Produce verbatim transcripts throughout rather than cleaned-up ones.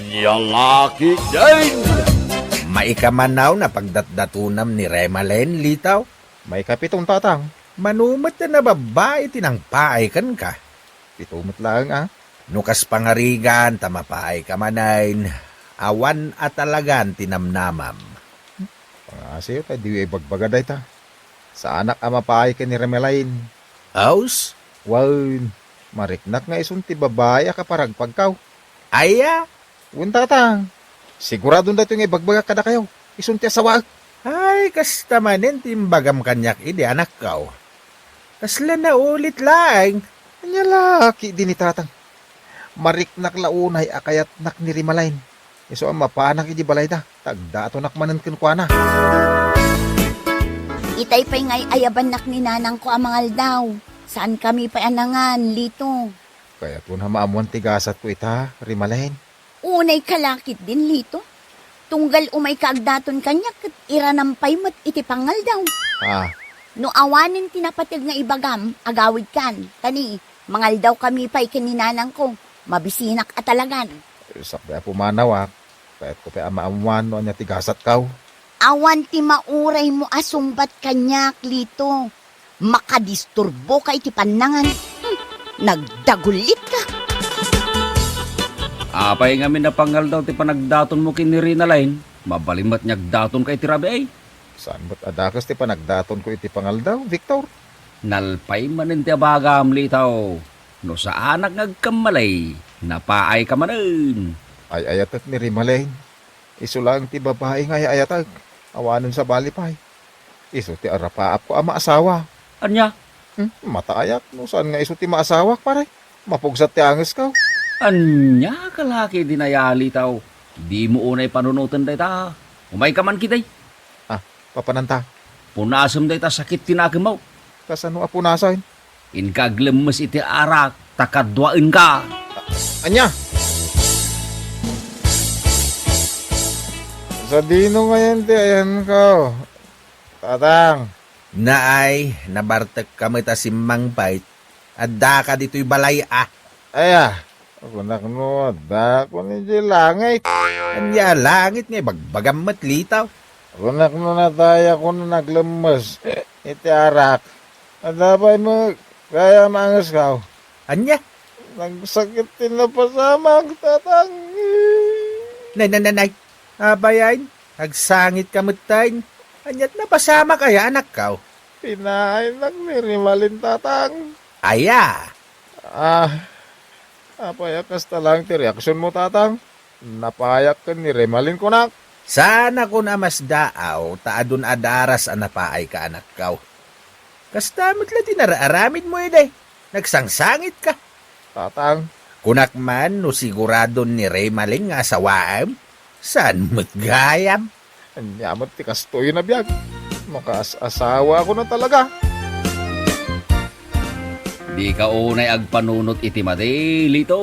Yalaki din! Maikamanaw na pagdatdatonam ni Remalen, Litaw? Maikapiton, Tatang. Mano met a nababbai ti nangpaay kenka? Pito met laeng, a. No kas pangarigan ta mapaay ka manen, awan a talagan ti namnamam. Pangasio ta diyo ibagbaga dayta. Saanak a mapaay ken ni Remalen. Aus? Wen, mariknak nga isun ti babai a kaparagpagkaw. Aya? Wen, Tatang. Siguradon daytoy nga ibagbagak kadakayo. Isun ti asawaek. Ay, kasta manen ti imbagam kaniak idi, anakko. Kasla naulit laeng. Ania la ketdi ni Tatang? Mariknak la unay a kayatnak ni Remalen. Isu a mapanak idi balayda, ta agdatonak manen kenkuana. Itay pay nga ay-ayabannak ni nanangko a mangaldaw. Saankami pay a nangan, Lito. Kayatko a maammoan ti gasatko ita, Remalen. Unay ka la ketdin, Lito. Tunggal umayka agdaton kaniak ket iranam pay met iti pangaldaw. Ah. No awanen ti napateg nga ibagam, agawidkan. Ta ni, mangaldawkami pay ken ni nanangko. Mabisinak a talagan. Sakbay a pumanawak, kayatko pay a maammoan no ania ti gasatko. Awan ti mauraymo a sungbat kaniak, Lito. Makadisturboka iti pannangan. Hmm, nagdagulitka. Apay ngamin a pangaldaw ti panagdatonmo ken ni Remalen? Mabalin met nga agdatonka iti rabii. Saan met a dakes ti panagdatonko iti pangaldaw, Victor? Nalpay manen ti abagam, Litaw. No saanak nga agkammalay, napaayka manen. Ay-ayatek ni Remalen. Isu laeng ti babai nga ay-ayatek. Awanen sabali pay. Isu ti arapaapko a maasawa. Ania? Hmm, mataayak no saan nga isu ti maasawak, pare. Mapugsat ti angesko. Ania ka la ketdin aya, Litaw? Dimo unay panunoten dayta. Umayka man ketdi. Ah, papananta? Punasem dayta sakit ti nakemmo. Kasano a punasen? Inka aglemmes iti arak, ta kaduaenka. Ania? Sadino ngayen ti ayanko, Tatang? Naay, nabartekka met a simmangpet. Addaka ditoy balay a. Aya, kunak no addakon idiay langit. Ania a langit nga ibagbagam met, Litaw? Kunak no natayakon a naglemmes iti arak. Adda pay met gayam angesko. Ania? Nagsakit ti napasamak, Tatang. Nay, nay, nay, nay. Apay, ay, nagsangitka metten. Ania't napasamak aya, anakko? Pinaaynak ni Remalen, Tatang. Aya? Ah, apay a kasta laeng ti reaksionmo, Tatang? Napaayak ken ni Remalen, kunak. Saanakon a masdaaw ta adun a daras a napaayka, anakko. Kasta met la ti nararamidmo idi. Nagsangsangitka. Tatang. Kunak man no siguradon ni Remalen nga asawaem? Saan met gayam? Ania met ti kastoy a biag? Makaas-asawakon a talaga. Dika unay agpanunot iti madi, Lito.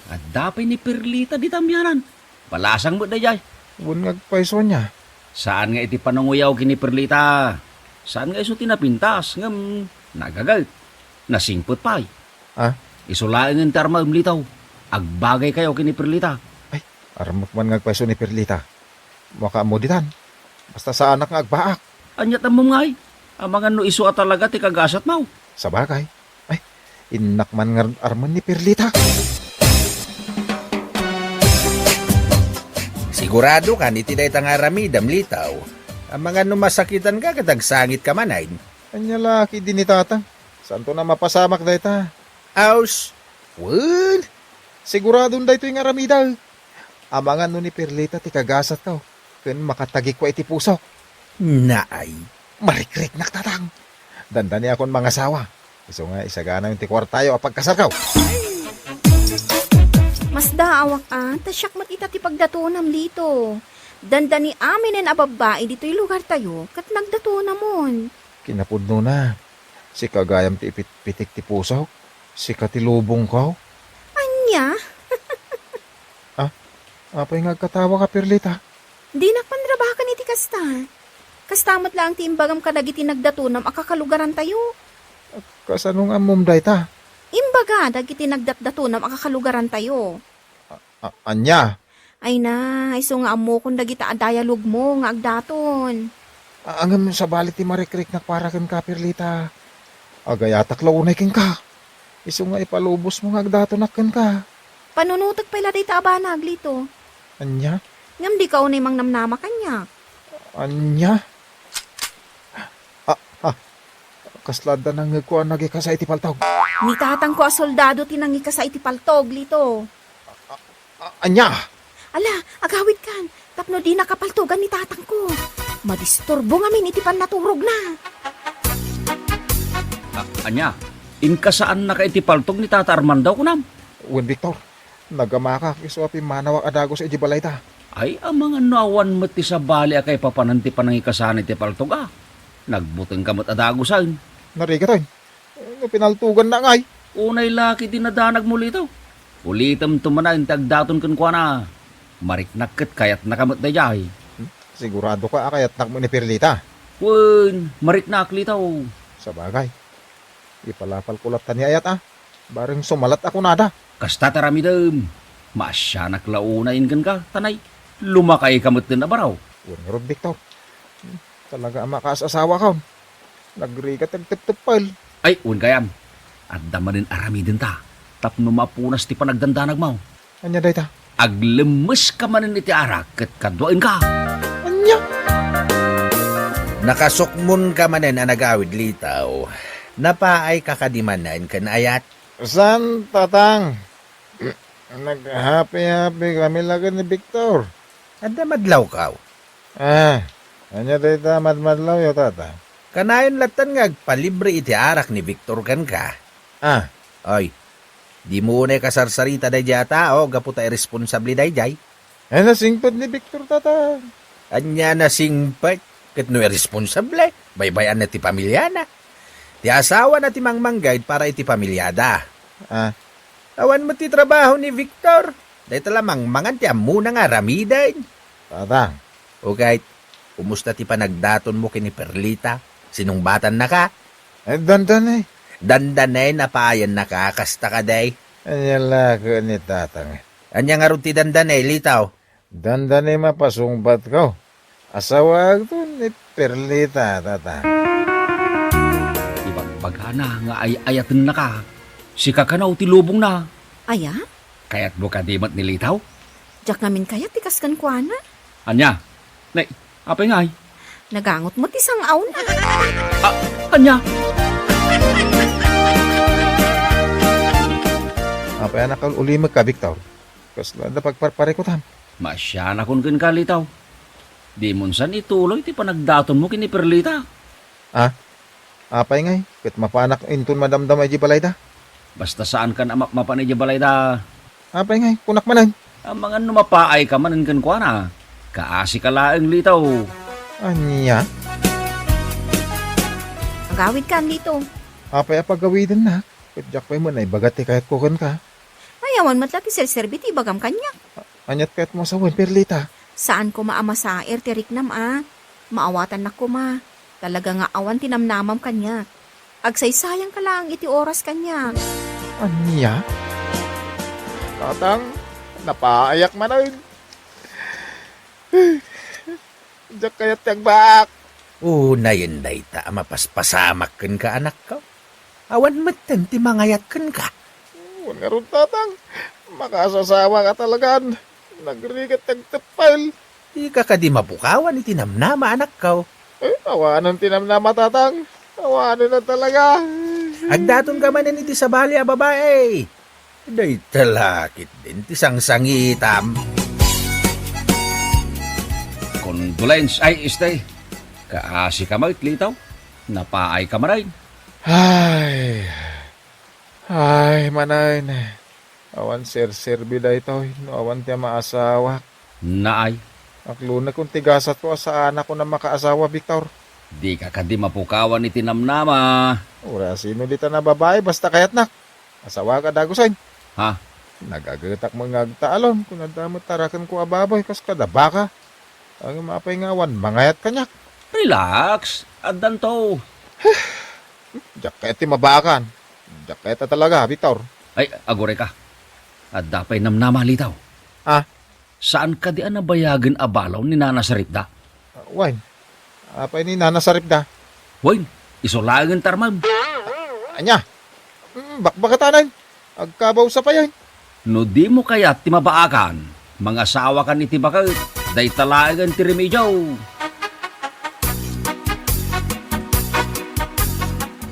Adda pay ni Perlita dita amianan. Balasang met daydiay. Wen nga agpayso ania? Saan nga iti pananguyaw ken ni Perlita. Saan nga isu ti napintas, ngem nagaget. Nasingpet pay. Ah? Isu laengen ti armaem, Lito. Agbagaykayo ken ni Perlita. Ay, armek man nga agpayso ni Perlita. Makaammo ditan. Basta saanak nga agbaak. Ania't ammom ngay? Amangan no isu a talaga ti kagasatmo. Sabagay. Ay, innak man nga armen ni Perlita. Siguradokan iti dayta nga aramidem, Lito. Amangan no masakitanka ket agsangitka manen. Ania la ketdi ni Tatang? Saanton a mapasamak dayta? Aus, wen, siguradon daytoy nga aramidek. Amangan no ni Perlita ti kagasatko ken makatagikua iti pusok. Naay. Marikriknak, Tatang. Dandaniakon mangasawa. Isu nga isaganayon ti kuartayo a pagkasarko. Masdaawak a, ta siak met ita ti pagdatonam, Lito. Dandani aminen a babbai ditoy lugartayo ket nagdatonamon. Kinapudnona, sika gayam ti ipitpitik ti pusok, sika ti lubongko. Ania? Ah, apay nga agkatawaka, Perlita? Dinak panrabakan iti kasta. Kasta met laeng ti imbagam kadagiti nagdatonam a kakalugarantayo. Kasano nga ammom dayta? Imbaga dagiti nagdatdatonam a kakalugarantayo. A-, a-, ania? Ay na, isu nga ammokon dagita a dialogmo nga agdaton. A-, ngem sabali ti marikriknak para kenka, Perlita. Agayatak la unay kenka. Isu nga ipalubosmo nga agdatonak kenka. Panunotek pay la dayta a banag, Lito. Ania? Ngem dika unay mangnamnama kaniak. Ania? Ah, ah. Kasla adda nangngegko a nangikasa iti paltog. Ni tatangko a soldado ti nangikasa iti paltog, Lito. A-, ania? Ala, agawidkan, tapno dinaka paltogan ni tatangko. Madisturbo ngamin iti pannaturogna. A-, ania? Inkasaannaka iti paltog ni Tata Armando, kunam? Wen, Victor. Nagamakak isu a pimmanawak a dagus idiay balayda. Ay, amangan no awan met ti sabali a kaipapanan ti panangikasana iti paltog a. Nagbutengka met a dagusen. Narigat, oy. No pinaltoganna ngay. Unay la ket dinadanagmo, Lito. Ulitemto manen ti agdaton kenkuana. Mariknak ket kayatnaka met daydiay. Hmm? Siguradoka a kayatnak met ni Perlita? Wen, mariknak, Lito. Sabagay. Ipalapalko latta ni ayat a. Bareng sumalat a kunada. Kasta ti aramidem. Maasianak la unayen kenka, ta nay, lumakayka metten a baro. Wen ngarud, Victor. Hmm, talaga a makaasasawa kaon. Nagrigat ti agtepteppel. Ay, wen gayam. Adda manen aramidenta tapno mapunas ti panagdandanagmo. Ania dayta? Aglemmeska manen iti arak ket kaduaenka. Ania? Nakasukmonka manen a nagawid, Lito. Napaayka kadi manen ken ayat? Saan, Tatang. Naghapi-hapi kami la ken ni Victor. Adda madlawkaw? Ah, ania dayta madmadlawyo, Tatang? Kanayon lattan nga agpalibre iti arak ni Victor kenka. Ah. Oy, dimo unay kasarsarita daydiay a tao gapu ta irresponsable daydiay. Ay, nasingpet ni Victor, Tatang. Ania nasingpet? Ket no irresponsable, baybay-anna ti pamiliana. Ti asawana ti mangmanggayad para iti pamiliada. Ah. Awan met ti trabaho ni Victor. Dayta la mangmangan ti ammona nga aramiden. Tatang. Ugayd, kumusta ti panagdatonmo ken ni Perlita? Sinungbatannaka? Eh, dandanay. Dandanay, napaayannaka, kasta kadi? Ania la ket ni Tatang? Ania ngarud ti dandanay, Lito? Dandanay, mapasungbatko. Asawaakto ni Perlita, Tatang. Ibagbagana nga ay-ayatennaka. Sika kano ti lubongna. Aya? Kayatmo kadi met ni Lito? Diak ngamin kayat ti kas kenkuana. Ania? Nay, apay ngay? Nagangot met ti sang-awna. Ah, ania? Apay a nakaul-ulimekka, Victor? Kasla adda pagparparikutam. Maasianakon kenka, Lito. Dimon san ituloy ti panagdatonmo ken ni Perlita. Ah? Apay ngay, ket mapanak inton madamdama idiay balayda? Basta saankan a mapmapan idiay balayda. Apay ngay, kunak manen. Amangan no mapaayka manen kenkuana. Kaasika laeng, Lito. Ania? Agawidkan, Lito. Apay a pagawidennak? Ket diak pay met naibaga ti kayatko kenka. Ay, awan met la ti serserbi ti ibagam kaniak. Aniat kayatmo a sawen, Perlita? Saan koma a masair ti riknam a. Maawatannak koma. Talaga nga awan ti namnamam kaniak. Agsaysayangka laeng iti oras kaniak. Ania? Tatang, napaayak manen. Diak kayat ti agbaak. Unayen dayta a mapaspasamak kenka, anakko. Awan metten ti mangayat kenka. Wen ngarud, Tatang, makaasasawa ka talagan. Nagrigat ti agteppel. Dika kadi mapukawan iti namnama, anakko. Eh, awanen ti namnama, Tatang. Awanen na talaga. Agdatonka manen iti sabali a babai. Dayta la ketdin ti sangsangitam. Condolence, ay, este. Kaasika met, Lito. Napaayka manen. Ay. Ay, manen. Awan serserbi daytoy no awan ti maasawak. Naay. Aklonekon ti gasatko a saanakon a makaasawa, Victor. Dika kadi mapukawan iti namnama. Uray sino ditan a babai, basta kayatnak. Asawaak a dagusen. Ha? Nagagetak met nga agtaalon, kun adda met tarakenko a baboy, kas kada baka. Ngem apay nga awan mangayat kaniak? Relax, addanto. Diak kayat ti mabaakan. Diak kayat a talaga, Victor. Ay, agurayka. Adda pay namnama, Lito. Ah? Saan kadi a nabayagen a balaw ni Nana Saripda? Wen, apay ni Nana Saripda? Wen, isu laengen ti armem. Ania? Mm, bakbakatanen. Agkabaw sa payen. No dimo kayat ti mabaakan, mangasawakan iti baket. Dayta laengen ti remedio.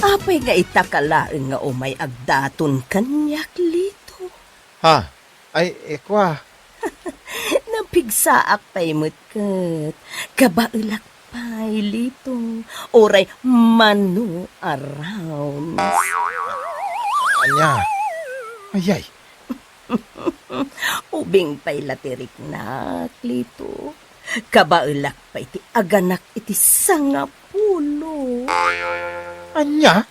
Apay nga itaka laeng nga umay agdaton kaniak, Lito? Ha? Ay, ikwa. Napigsaak pay met ket kabaelak pay, Lito, uray mano a rounds. Ania? Ayay. Ubing pay la ti riknak, Lito. Kabaelak pay ti aganak iti sangapulo. Ania?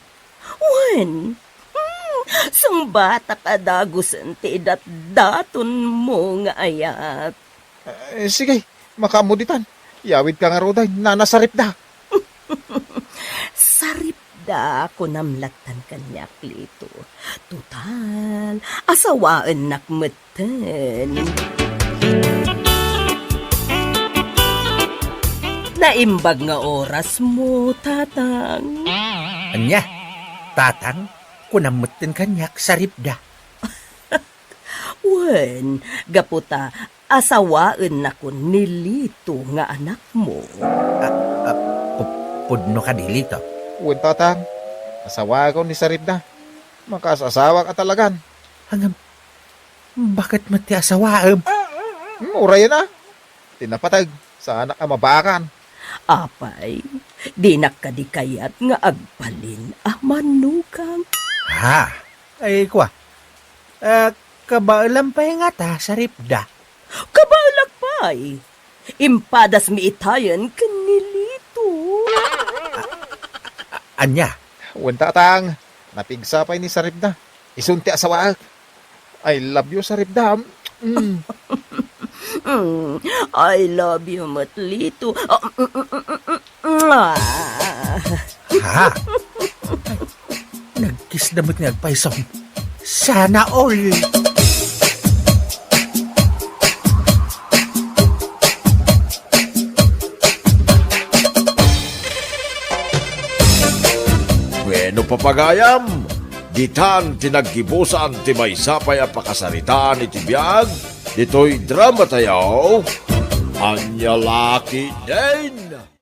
Wen, hmm, sungbatak a dagusen ti idatdatonmo nga ayat. Eh, sige, makaammo ditan. Yawidka ngaruden, Nana Saripda. Saripda, kunam lattan kaniak, Lito. Total, asawaennak metten. Naimbag nga orasmo, Tatang. Ania? Tatang? Kunam metten kaniak, Saripda. Wen, gapu ta asawaennakon ni Lito nga anakmo. A, a, pu-, pudno kadi, Lito? Wen, Tatang. Asawaakon ni Saripda. Makaas-asawak a talagan. Ngem, bakit met ti asawaem? Hmm, urayen a. Ti napateg, saanak a mabaakan. Apay, dinak kadi kayat nga agbalin a manugang? Ha? Ay, kwa. Ah, kabaelam pay ngata, Saripda? Kabaelak pay. Impadasmi itayen ken ni Lito. A-, ania? Wen, Tatang, napigsa pay ni Saripda. Isun ti asawaek. I love you, Saripda. Mm. Mm, I love you met, Lito. Ah, mm, mm, mm, mm, mm, ah. Ha? Nagkisda met nga agpayso. Sana all. Bueno, papagayam, ditan ti naggibusan ti maysa pay a pakasaritaan iti biag ditoy drama tayo, Ania La Ketdin.